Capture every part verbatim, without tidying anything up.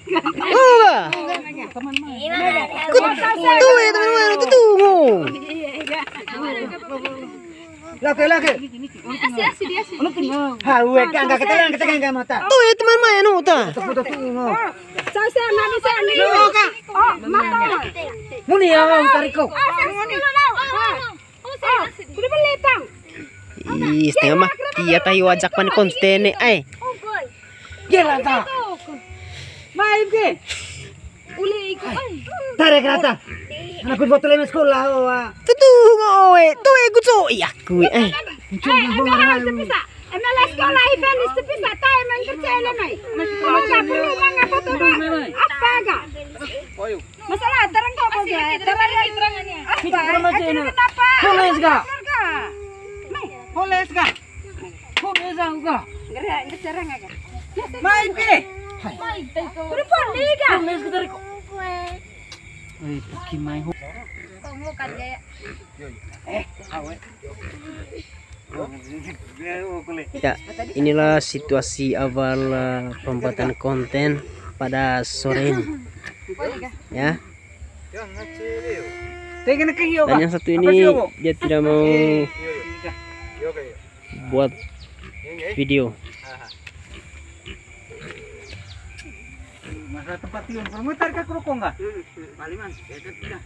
Oh, ba. Kut, tuh, ya, teman-teman, tuh, tuh, ngo. Laki, laki. Ha, we, ka, ka, kita, kita, ka, mata. Tuh, ya, teman, main, no, ta. Tuh, tuh, tuh, ngo. Saya, saya, nani, saya, nani. Oh, mata. Muni ya, Bang, tarik ko. Ah, saya, saya, dulu, dulu. Ah. Ih, setengah mati ya, tahi wajak pan konten nih, eh. Gila, ta. Main ke. Uli ikut, eh. Tarik rata. Anak pun botol sekolah, oh, ah. Tuh, tuh, ngoe. Tuh, eh, gue, so, iya, gue, eh. Muncul, eh, bang, ada, ada, bisa. Emang sekolah event itu bisa, ta, emang kerja, emang. Kalau nggak perlu, mah, nggak foto, mah. Apa, nggak? Masalah, terang kok, kok, ya? Terang, terang, terang, ya. Apa? Kita kurang aja, ini. Kenapa? Holes, gak? Keluarga. Mai. Holes, gak? Holes, gak? Gerak, gerak, gerak. Mai, ke? Mai, teko. Udah, Pon, nih, gak? Holes, kita, Riko. Eh, pakai mai, ho. Kok mau kan, kayak? Eh, awe. Ya, inilah situasi awal, eh, pembuatan konten pada sore ini. Ya. Dan yang satu ini dia tidak mau buat video. Masa tempat tiun, permutar ka kerokok nggak? Paling man, ya kan, udah.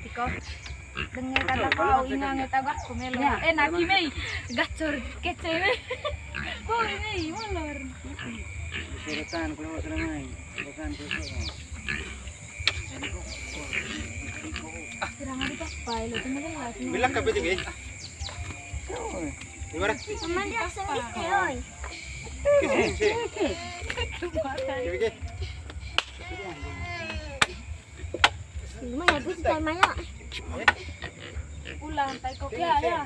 Tiko. Dengar kata kau, ingat nggak tahu aku melo. Ya. Eh, naki mei. Gacor, kece mei. Kau ini, molor. Seretan, kalau seretan. Seretan, seretan. Kurang ada apa, lo, teman-teman. Bilang ke B T B. Gimana? Teman dia sendiri, oi. Kisi, kisi. Kisi, kisi. Gimana, Bu, cari Maya? Ulang, tai kok, ya, ya.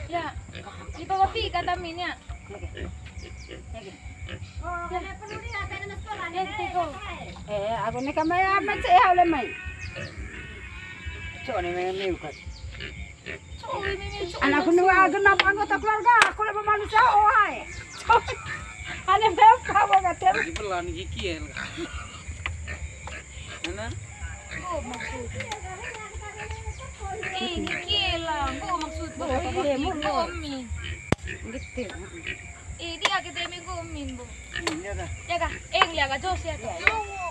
Ya. Itu kopi kata Min, ya. Ya, tai kok. Eh, aku ni kamaya apa cek ya oleh mai. Cok ni mai, mai, ukat. Anakku ni, wah, genap anggota keluarga, aku lah manusia, oh, hai. Aneh, apa, apa, kata? Di belah ni, kikiel. Mana? Oh, maksud. Eh, kikiel lah. Oh, maksud. Oh, iya, mau, mau. Komi. Gitu. Eh, dia kita yang komin, Bu. Iya, dah. Ya, kah? Eh, lihat, kah? Jos, ya, kah? Iya, iya.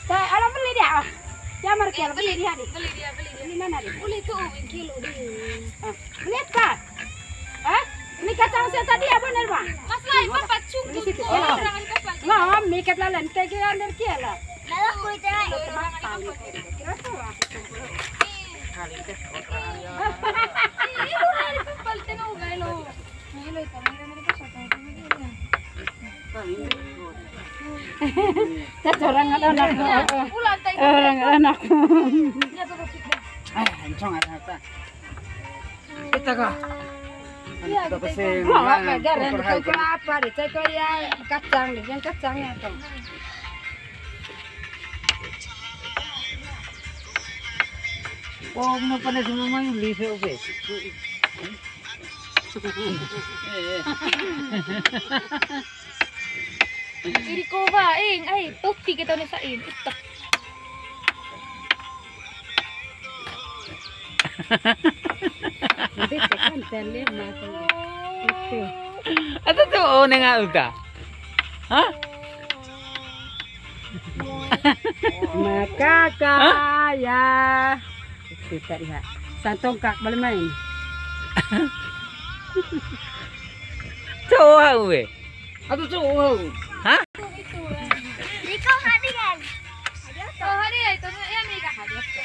Tah, alah, beli dia, ah. Ya, Markel, beli dia, di. Beli dia, beli dia. Di mana, di? Beli tuh, kilo, di. Ah, lihat, kah? Hah? Ini kacang saya tadi, apa, Nerba? Mas, lai, papa, cung, cung, cung, jangan papa. Nggak, mikat lalan, tege, under, kia, lah. Lalu, kulit, ya. Kira tuh, ah. Ih, lu, dari papa, tengok, gak, lo. Orang anak. Orang anak. Ah, encong anak ta. Kita kah? Iya, kita pesen. Oh, apa, garam, apa, deh, cek ya, kacang, deh, yang kacangnya tuh. Oh, kenapa nih semua main di C O P? Iri ko ba, ing, ai, poti kita ni sain, utak. Nanti tekan tele mati. Itu. Atau tuh, oh, nengah udah. Hah? Makakaya. Kita lihat. Santongkak boleh main. Cowok we. Atau cowok. Hah? Riko hadir kan? Oh, hadir itu. Ya, Mika.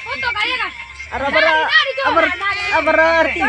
Untuk kaya kan? Ara bara, abar, abar artis.